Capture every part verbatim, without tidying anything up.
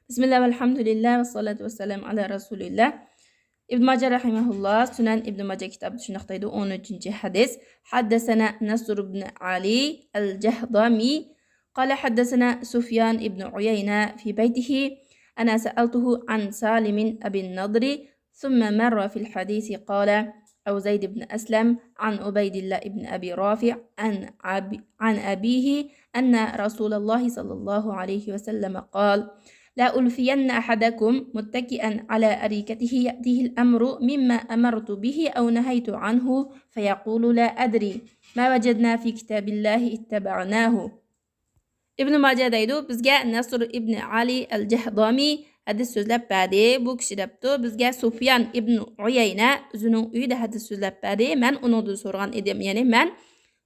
بسم الله والحمد لله والصلاة والسلام على رسول الله. ئىبن ماجە رەھىمەھۇللا سۈنەن ئىبن ماجە كىتابىدا شۇنداق دەيدۇ، ئون ئۈچىنچى ھەدىس. حدثنا نصر بن علي الجهضمي قال حدثنا سفيان بن عيينة في بيته، أنا سألته عن سالم أبي النضر، ثم مر في الحديث قال، أو زيد بن أسلم عن عبيد الله بن أبي رافع عن أبي، عن أبيه أن رسول الله صلى الله عليه وسلم قال، لا ألفين أحدكم متكئا على أريكته يأتيه الأمر مما أمرت به أو نهيت عنه فيقول لا أدري ما وجدنا في كتاب الله اتبعناه. ئىبن ماجە دەيدۇ، بىزگە نەسر ئىبن ئالى ئەل جەھدامى ھەدىس سۆزلەپ بەردى. بۇ كىشى دەپتۇ، بىزگە سۇفيان ئىبن ئۇيەينە ئۆزىنىڭ ئۆيىدە ھەدىس سۆزلەپ بەردى. مەن ئۇنىڭدىن سورىغان ئىدىم، يەنى مەن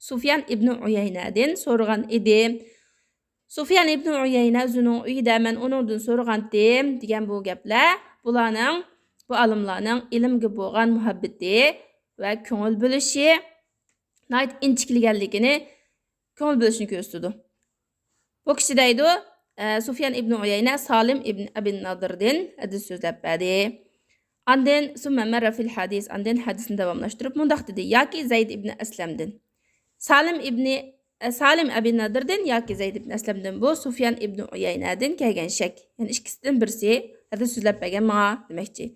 سۇفيان ئىبن ئۇيەينەدىن سورىغان ئىدىم. سۇفيان ئىبن ئۇيەينە ئۆزىنىڭ ئۆيىدە مەن ئۇنىڭدىن سورىغانتىم دېگەن بۇ گەپلەر بۇلارنىڭ، بۇ ئالىملارنىڭ ئىلىمگە بولغان مۇھەببىتى ۋە كۆڭۈل بۆلۈشى ناھايىتى ئىنچىكىلىگەنلىكىنى كۆڭۈل بۆلۈشنى كۆرسىتىدۇ. بۇ كىشى دەيدۇ، ئە، سۇفيان ئىبن ئۇيەينە سالىم ئىبن ئەبىن نادىردىن ھەدىس سۆزلەپ بەردى. ئاندىن سۇممە مەررە فىل ھەدىس، ئاندىن ھەدىسنى داۋاملاشتۇرۇپ مۇنداق دېدى، ياكى زەيد ئىبن ئەسلەمدىن. سالىم ئىبنى، ئە، سالىم ئەبىن نادىردىن ياكى زەيد ئىبن ئەسلەمدىن، بۇ سۇفيان ئىبن ئۇيەينەدىن كەلگەن شەك. يەنى ئىككىسىدىن بىرسى ھەدىس سۆزلەپ بەرگەن ماڭا دېمەكچى.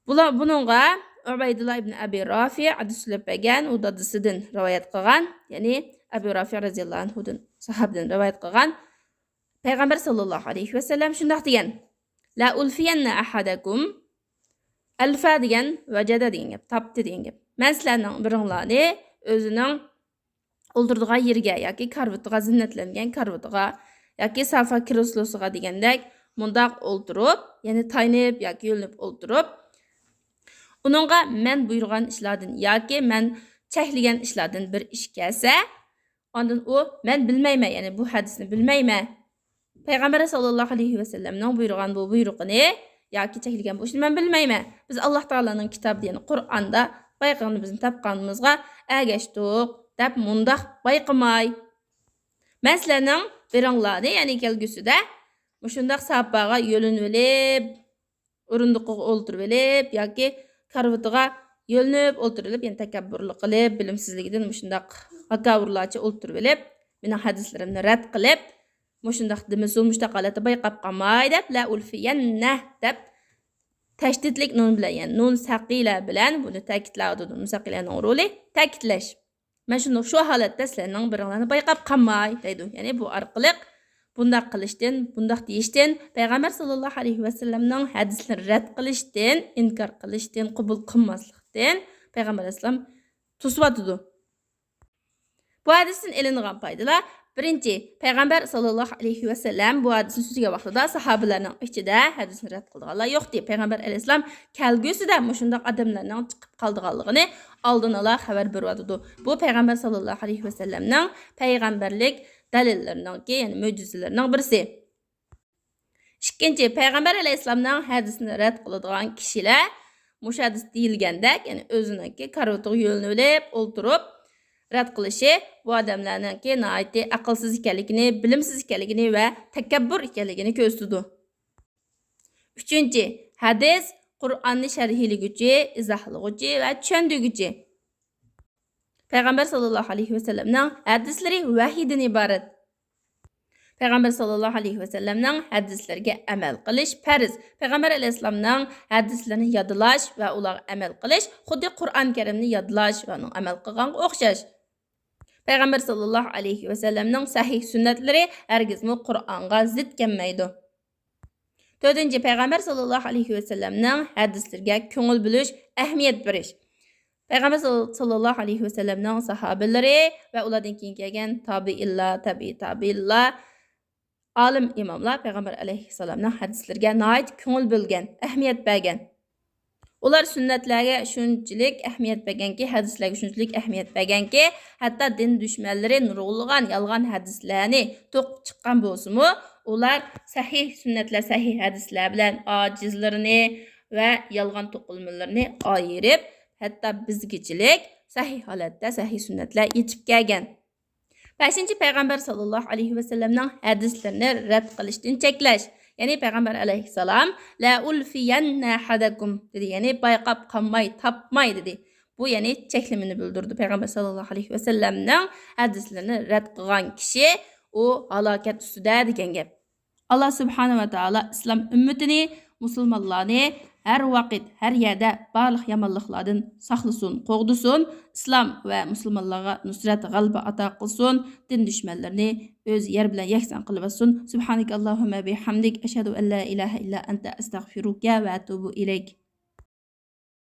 بۇلار، بۇنىڭغا ئۇبەيدۇللا ئىبن ئەبى رافىئ ھەدىس سۆزلەپ بەرگەن، ئۇ دادىسىدىن رىۋايەت قىلغان، يەنى ئەبى رافىئ رەزىياللاھۇ ئەنھۇدىن، ساھابىدىن رىۋايەت قىلغان. پەيغەمبەر ساللاللاھۇ ئەلەيھى ۋەسەللەم شۇنداق دېگەن، لا ئۇلفىيەننە ئەھەدەكۇم. ئەلفە دېگەن ۋەجەدە دېگەن گەپ، تاپتى دېگەن گەپ. مەن سىلەرنىڭ بىرىڭلارنى ئۆزىنىڭ ئولتۇرىدىغان يېرىگە ياكى كارىۋىتىغا، زىننەتلەنگەن كارىۋىتىغا ياكى سافا كرېسلوسىغا دېگەندەك مۇنداق ئولتۇرۇپ، يەنى تايىنىپ ياكى يۆلىنىپ ئولتۇرۇپ، ئۇنىڭغا مەن بۇيرۇغان ئىشلاردىن ياكى مەن چەكلىگەن ئىشلاردىن بىر ئىش كەلسە، ئاندىن ئۇ، مەن بىلمەيمەن، يەنى بۇ ھەدىسنى بىلمەيمەن. پەيغەمبەر ساللاللاھۇ ئەلەيھى ۋەسەللەمنىڭ بۇيرۇغان بۇ بۇيرۇقىنى ياكى چەكلىگەن بۇ ئىشنى مەن بىلمەيمەن. بىز ئاللاھ تائالانىڭ كىتابىدا، يەنى قۇرئاندا بايقىغىنىمىزنى تاپقانىمىزغا ئەگەشتۇق دەپ مۇنداق بايقىماي. مەن سىلەرنىڭ بىرىڭلارنى، يەنى كەلگۈسىدە مۇشۇنداق ساپاغا يۆلىنىۋېلىپ، ئورۇندۇقىغا ئولتۇرۇۋېلىپ ياكى كارىۋىتىغا يۆلىنىپ ئولتۇرۇۋېلىپ، يەنى تەكەببۇرلۇق قىلىپ، بىلىمسىزلىكىدىن مۇشۇنداق ھاكاۋۇرلارچە ئولتۇرۇۋېلىپ، مېنىڭ ھەدىسلىرىمنى رەت قىلىپ، مۇشۇنداق دېمىسۇن، مۇشۇنداق ھالەتتە بايقاپ قالماي دەپ، لا ئۇلفىيەننە دەپ، تەشدىدلىك نۇن بىلەن، يەنى نۇن سەقىلە بىلەن بۇنى تەكىتلەۋاتىدۇ. نۇن سەقىلەنىڭ رولى تەكىتلەش. مەن شۇنداق، شۇ ھالەتتە سىلەرنىڭ بىرىڭلارنى بايقاپ قالماي دەيدۇ. يەنى بۇ ئارقىلىق بۇنداق قىلىشتىن، بۇنداق دېيىشتىن پەيغەمبەر ساللاللاھۇ ئەلەيھى ۋەسەللەمنىڭ ھەدىسلىرىنى رەت قىلىشتىن، ئىنكار قىلىشتىن، قوبۇل قىلماسلىقتىن پەيغەمبەر ئەلەيھىسسالام توسۇۋاتىدۇ. بۇ ھەدىستىن ئېلىنغان پايدىلار. بىرىنچى، پەيغەمبەر ساللاللاھۇ ئەلەيھى ۋەسەللەم بۇ ھەدىسنى سۆزلىگەن ۋاقتىدا ساھابىلەرنىڭ ئىچىدە ھەدىسنى رەت قىلىدىغانلار يوقتى. پەيغەمبەر ئەلەيھىسسالام كەلگۈسىدە مۇشۇنداق ئادەملەرنىڭ چىقىپ قالىدىغانلىقىنى ئالدىن ئالا خەۋەر بېرىۋاتىدۇ. بۇ پەيغەمبەر ساللاللاھۇ ئەلەيھى ۋەسەللەمنىڭ پەيغەمبەرلىك دەلىللىرىنىڭكى، يەنى مۆجىزىلىرىنىڭ بىرسى. ئىككىنچى، پەيغەمبەر ئەلەيھىسسالامنىڭ ھەدىسىنى رەت قىلىدىغان كىشىلەر مۇشۇ ھەدىس دېيىلگەندەك، يەنى ئۆزىنىڭكى كارىۋىتىغا يۆلىنىۋېلىپ ئولتۇرۇپ رەت قىلىشى بۇ ئادەملەرنىڭكى ناھايىتى ئەقىلسىز ئىكەنلىكىنى، بىلىمسىز ئىكەنلىكىنى ۋە تەكەببۇر ئىكەنلىكىنى كۆرسىتىدۇ. ئۈچىنچى، ھەدىس قۇرئاننى شەرھلىگۈچى، ئىزاھلىغۇچى ۋە چۈشەندۈرگۈچى. پەيغەمبەر ساللاللاھۇ ئەلەيھى ۋەسەللەمنىڭ ھەدىسلىرى ۋەھىيدىن ئىبارەت. پەيغەمبەر ساللاللاھۇ ئەلەيھى ۋەسەللەمنىڭ ھەدىسلىرىگە ئەمەل قىلىش پەرز. پەيغەمبەر ئەلەيھىسسالامنىڭ ھەدىسلىرىنى يادلاش ۋە ئۇلارغا ئەمەل قىلىش خۇددى قۇرئان كەرىمنى يادلاش ۋە ئۇنىڭ ئەمەل قىلغانغا ئوخشاش. پەيغەمبەر ساللاللاھۇ ئەلەيھى ۋەسەللەمنىڭ سەھىھ سۈننەتلىرى ھەرگىزمۇ قۇرئانغا زىت كەلمەيدۇ. تۆتىنچى، پەيغەمبەر ساللاللاھۇ ئەلەيھى ۋەسەللەمنىڭ ھەدىسلىرىگە كۆڭۈل بۆلۈش، ئەھمىيەت بېرىش. پەيغەمبەر سال-، ساللاللاھۇ ئەلەيھى ۋەسەللەمنىڭ ساھابىلىرى ۋە ئۇلاردىن كېيىن كەلگەن تابىئىنلار، تەبىئىي تابىئىنلار، ئالىم ئىماملار پەيغەمبەر ئەلەيھىسسالامنىڭ ھەدىسلىرىگە ناھايىتى كۆڭۈل بۆلگەن، ئەھمىيەت بەرگەن. ئۇلار سۈننەتلەرگە شۇنچىلىك ئەھمىيەت بەرگەنكى، ھەدىسلەرگە شۇنچىلىك ئەھمىيەت بەرگەنكى، ھەتتا دىن دۈشمەنلىرى نۇرغۇنلىغان يالغان ھەدىسلەرنى توقۇپ چىققان بولسىمۇ، ئۇلار سەھىھ سۈننەتلەر، سەھىھ ھەدىسلەر بىلەن ئاجىزلىرىنى ۋە يالغان توقۇلمىلىرىنى ئايرىپ، ھەتتا بىزگىچىلىك سەھىھ ھالەتتە سەھىھ سۈننەتلەر يېتىپ كەلگەن. بەشىنچى، پەيغەمبەر ساللاللاھۇ ئەلەيھى ۋەسەللەمنىڭ ھەدىسلىرىنى رەت قىلىشتىن چەكلەش. يەنى پەيغەمبەر ئەلەيھىسسالام، لە ئۇلفىيەننە ئەھەدەكۇم دېدى. يەنى بايقاپ قالماي، تاپماي دېدى. بۇ يەنى چەكلىمىنى بىلدۈرىدۇ. پەيغەمبەر ساللاللاھۇ ئەلەيھى ۋەسەللەمنىڭ ھەدىسلىرىنى رەت قىلغان كىشى ئۇ ھالاكەت ئۈستىدە دېگەن گەپ. ئاللا سۇبھانە ۋە تائالا ئىسلام ئۈممىتىنى، مۇسۇلمانلارنى ھەر ۋاقىت، ھەر يەردە بارلىق يامانلىقلاردىن ساقلىسۇن، قوغدىسۇن. ئىسلام ۋە مۇسۇلمانلارغا نۇسرەت، غەلىبە ئاتا قىلسۇن. دىن دۈشمەنلىرىنى ئۆز يەر بىلەن يەكسان قىلىۋەتسۇن. سبحانك اللهم بحمدك، أشهد أن لا إله إلا أنت، أستغفرك وأتوب إليك.